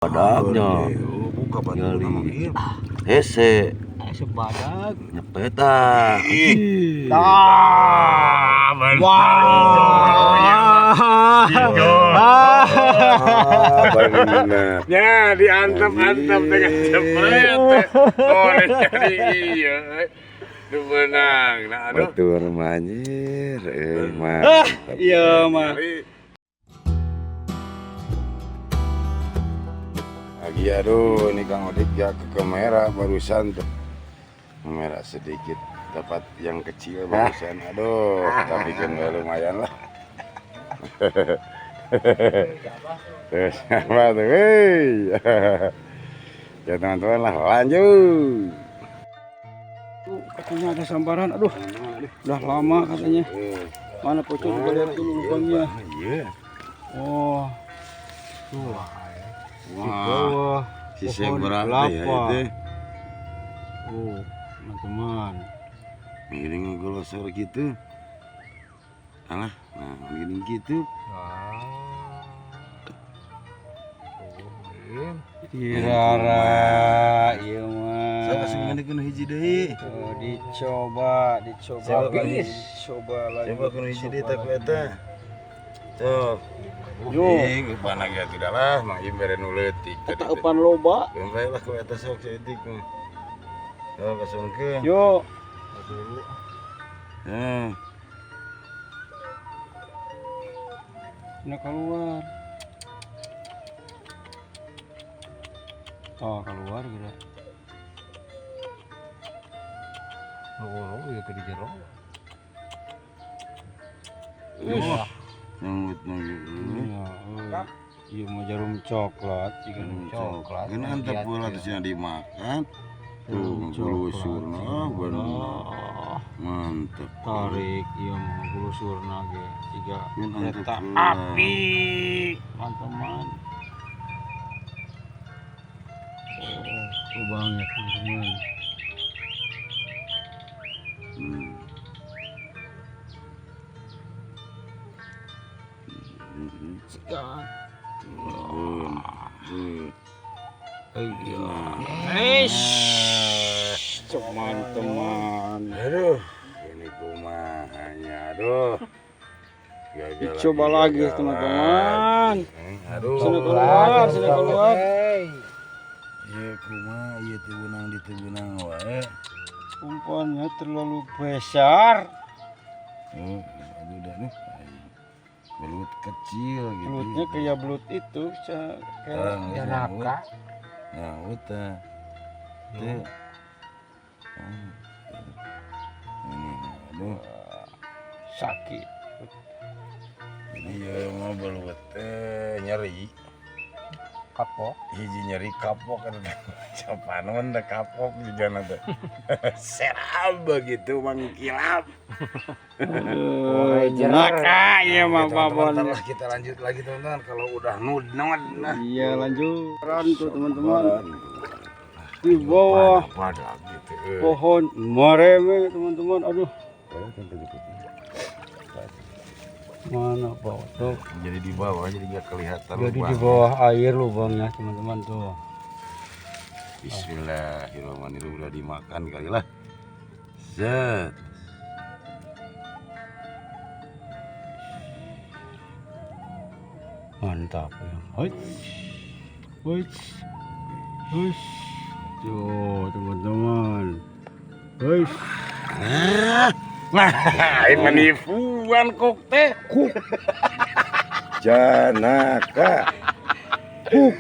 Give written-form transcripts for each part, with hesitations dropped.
Badagnya. Buka batu nama ieu. Hese Sebadag. nyepeta. Ah, Wah. Bener. Ya, diantep-antep dengan jepret. Oh, jadi iya. Nu menang. Nah, aduh. Batur mah anjir, euy mah. Iya mah. Lagi aduh, ini Kang Odik ya ke kamera barusan tuh. Kamera sedikit dapat yang kecil barusan. Aduh, tapi kan lumayan lah. Terus apa tuh? Wey. Ya teman-teman lah, lanjut. Katanya ada sambaran. Aduh, udah lama katanya. Mana pocong, coba lihat dulu lubangnya. Iya. Oh. Tuh. Di Wah, bawah sisi pohon berapa ya kelapa. itu? Oh, teman-teman. Ini ngegolosor gitu. Alah, nah gini gitu. Kirara, iya mah. Saya langsung ngene hiji deui. Tuh, dicoba, dicoba, Coba kali. dicoba lagi. Coba kudu hiji deui tak eta. Tuh. Yo. Ih, eupan lagi atuh dah lah, mang ieu bere nu leutik tadi. Eta eupan loba. Keun bae lah ku eta sok saeutik mah. Tuh kasungkeun. Yo. Heh. Ini keluar. Oh, keluar gitu. Oh, iya ke di jero. Wah, nyangut nyangut. Iya, oh. Iya mau jarum coklat, jika Coklat. Kan antep bola tuh cenah dimakan. Tuh, gulusurna bener. Mantep. Tarik, iya mau gulusurna ge. Jika Kan antep eta heula. api, teman-teman. Oh, lubangnya teman-teman. Sikat. Iya. Eish, teman-teman. Aduh, ini kumahanya, aduh. Gagal Dicoba lagi, gagal teman-teman. lagi. Aduh. Sini keluar, sini keluar. Iya kumaha, ieu teu beunang di teu beunang wae. Umpannya terlalu besar. Oh, aduh dah nih. Belut kecil gitu. Belutnya kayak belut itu, kayak Janaka. Nah, udah. Tuh. Ah, ini, aduh. Sakit. Jadi ya mau belut teh nyeri. Kapok. Hiji nyeri kapok kan capanon teh kapok juga nanti. Serab begitu mengkilap. Jenaka ya mah Teman-teman, babon. ntar lah kita lanjut lagi teman-teman kalau udah nud nud nah. Iya lanjut. Tuh teman-teman. Di bawah Pada gitu. pohon mareme teman-teman. Aduh, mana bawah tuh? Jadi di bawah jadi nggak kelihatan. Jadi di lubang. bawah air lubangnya teman-teman tuh. Bismillahirrahmanirrahim, udah dimakan kali lah. Zet. Mantap ya. Huits. Huits. Huits. Tuh teman-teman. Huits. Nah, ini penipuan kok teh. Kuk. Janaka. Kuk.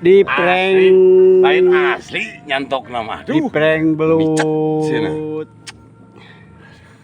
Di prank, Lain asli nyantok nama. di Aduh. prank belut.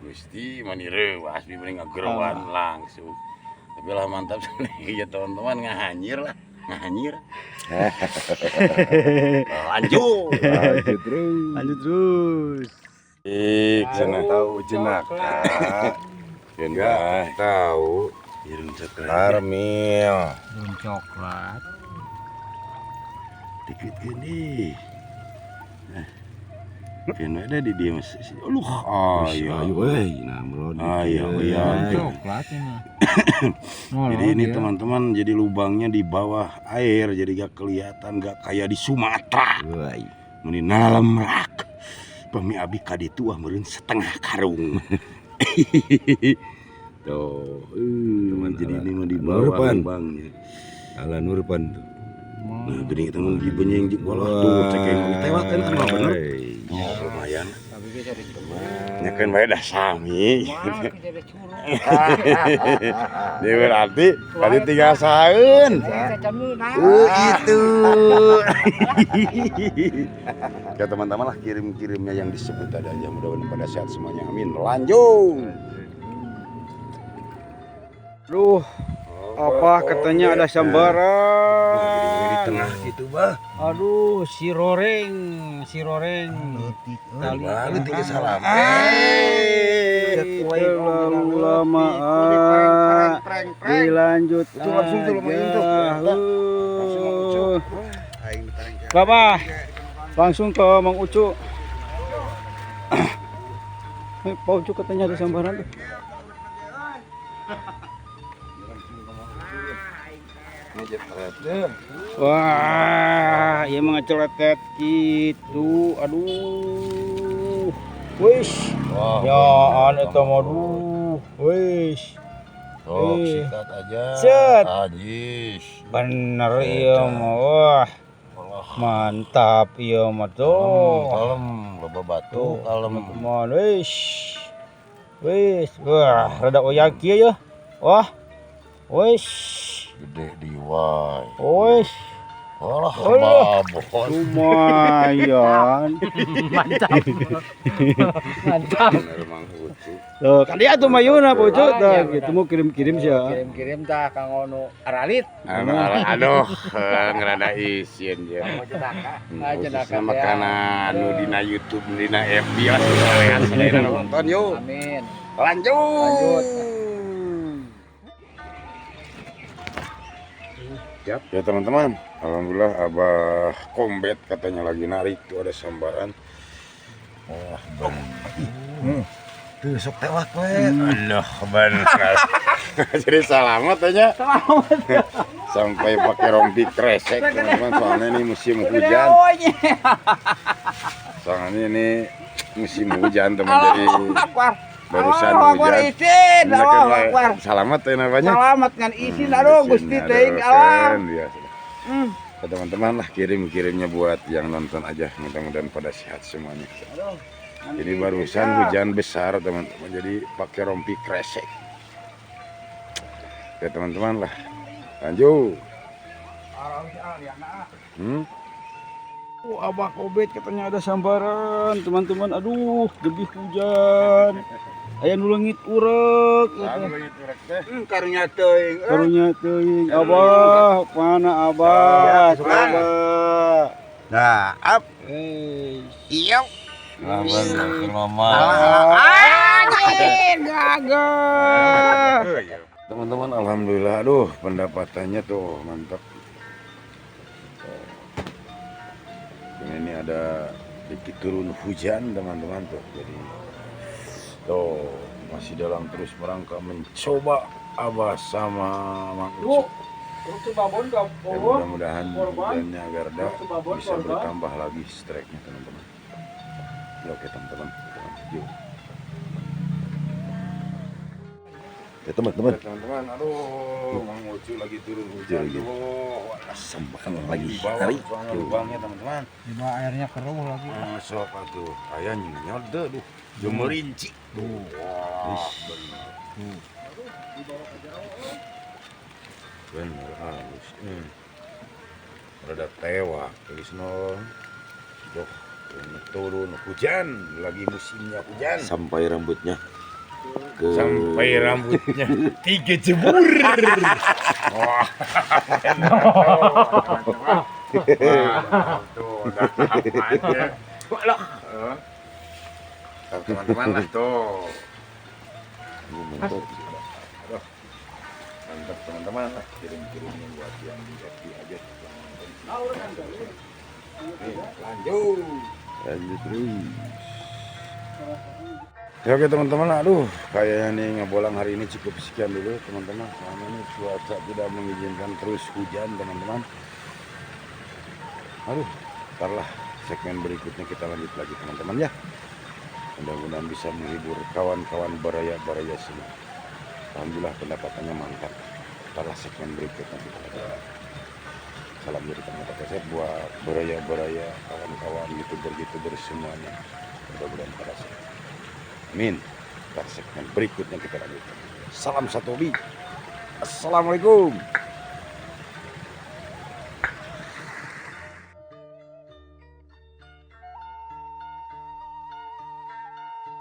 Gusti mani reuas bi mending ngageroan langsung. Tapi lah mantap ya teman-teman, ngahanyir lah, ngahanyir. Lanjut. Lanjut terus. Lanjut terus. Ik cenah Tahu jenaka. Enggak tahu. Irung coklat. Armil. Daun coklat. Dikit gini. Keun we di dieu mah. Aduh, aya. Ayo euy, nah melodi. Ayo, iya. Coklat ini. Jadi ini teman-teman, jadi lubangnya di bawah air, jadi gak kelihatan, gak kayak di Sumatera. Woi. Meni nalemrak. Pami abi ka ditu ah meureun setengah karung. Tuh, teman, jadi ini mah di bawah lubangnya. Ala nurpan tuh. Nah, gini kita mau dibenyeng jeung walah tuh cek yang tewak kan mah bener. Oh, lumayan. Nya kan bae dah sami. Dia berarti tadi tinggal saeun. Itu. Ya teman-teman lah, kirim-kirimnya yang disebut tadi aja, mudah-mudahan pada sehat semuanya. Amin. Lanjut. Duh, apa katanya ada sambaran di tengah gitu, Bah. Aduh, si roreng, si roreng. Lalu tiga salam. Terlalu lama. Dilanjut Itu langsung tuh lumayan tuh. Langsung Mang Ucu. Bapak, langsung ke Mang Ucu. Pak Ucu katanya ada sambaran tuh. Wah, ya mengeceletet gitu. Aduh. Wish. Ya, anu eta mah aduh. Wish. Sok sikat aja. Set. Ajis. Bener iya mah. Wah. Mantap iya mah tuh. Kalem, loba batu, kalem. Teman, wish. Wish. Wah, rada oyak kieu ya. Wah. Wish. Gede diwai. Wish. Alah, Alah. babon. Lumayan. Mantap. Mantap. Bener Mang Ucu. Tuh, kan dia tuh mayuna Pak Ucu. Ah, Tah, iya, gitu mau kirim-kirim sih ya. Kirim-kirim tah kang ono aralit. Aduh, ngerada isin ya. Khususnya makanan nu dina YouTube, dina FB lah sekalian sadayana nonton yuk. Amin. Lanjut. Lanjut. Ya teman-teman, alhamdulillah Abah Kombet katanya lagi narik tuh ada sambaran. Wah, bener. Tuh sok tewak we. Aduh, bener. Jadi salamat aja. Sampai pakai rompi kresek teman-teman, soalnya ini musim hujan. Soalnya ini musim hujan teman, jadi barusan hujan. Isin, Allahu Akbar. Salamat ya namanya. Salamat ngan isin aduh Gusti teuing Allah. Biasa. Ya, teman-teman lah, kirim-kirimnya buat yang nonton aja, mudah-mudahan pada sehat semuanya. Jadi barusan hujan besar teman-teman, jadi pakai rompi kresek. Ya teman-teman lah, lanjut. Oh, Abah Kobet katanya ada sambaran, teman-teman. Aduh, lebih hujan. Aya nu leungit urek. Karunya teuing. Karunya teuing. Abah, mana Abah? Coba. Nah, up. Iya. Anjir, gagal. Teman-teman, alhamdulillah, aduh pendapatannya tuh mantap. Ini ada dikit turun hujan teman-teman tuh, jadi tuh masih dalam terus merangka mencoba Abah sama Mang Ucu. Ya, mudah-mudahan hujannya agar bisa bertambah lagi strike-nya teman-teman. Ya, oke teman-teman, yuk. Ya teman-teman. Teman-teman, aduh, Mang Ucu lagi turun hujan. Tuh, Sambaran lagi di bawah tarik. soalnya lubangnya teman-teman. Di bawah airnya keruh lagi. Sok atuh, aya nyol teu duh. Gemerinci tuh. Wah, bener. Bener halus. Rada tewak geus nol. Duh, turun hujan, lagi musimnya hujan. Sampai rambutnya ke Sampai rambutnya tiga jebur. Wah, tuh, udah aja. Walah. Teman-teman lah tuh. Aduh. Mantap teman-teman lah, kirim-kirimnya buat yang di FB aja. Nih, lanjut. Lanjut terus. Ya, oke teman-teman, aduh, kayaknya nih ngebolang hari ini cukup sekian dulu, teman-teman. Soalnya ini cuaca tidak mengizinkan, terus hujan, teman-teman. Aduh, ntar lah segmen berikutnya kita lanjut lagi, teman-teman, ya. Mudah-mudahan bisa menghibur kawan-kawan baraya-baraya semua. Alhamdulillah pendapatannya mantap. Ntar lah segmen berikutnya kita lanjut lagi. Salam dari Kang Keset buat baraya-baraya, kawan-kawan youtuber-youtuber semuanya. Mudah-mudahan pada sehat. Amin. Ntar segmen berikutnya kita lanjutkan. Salam satu hobi. Assalamualaikum.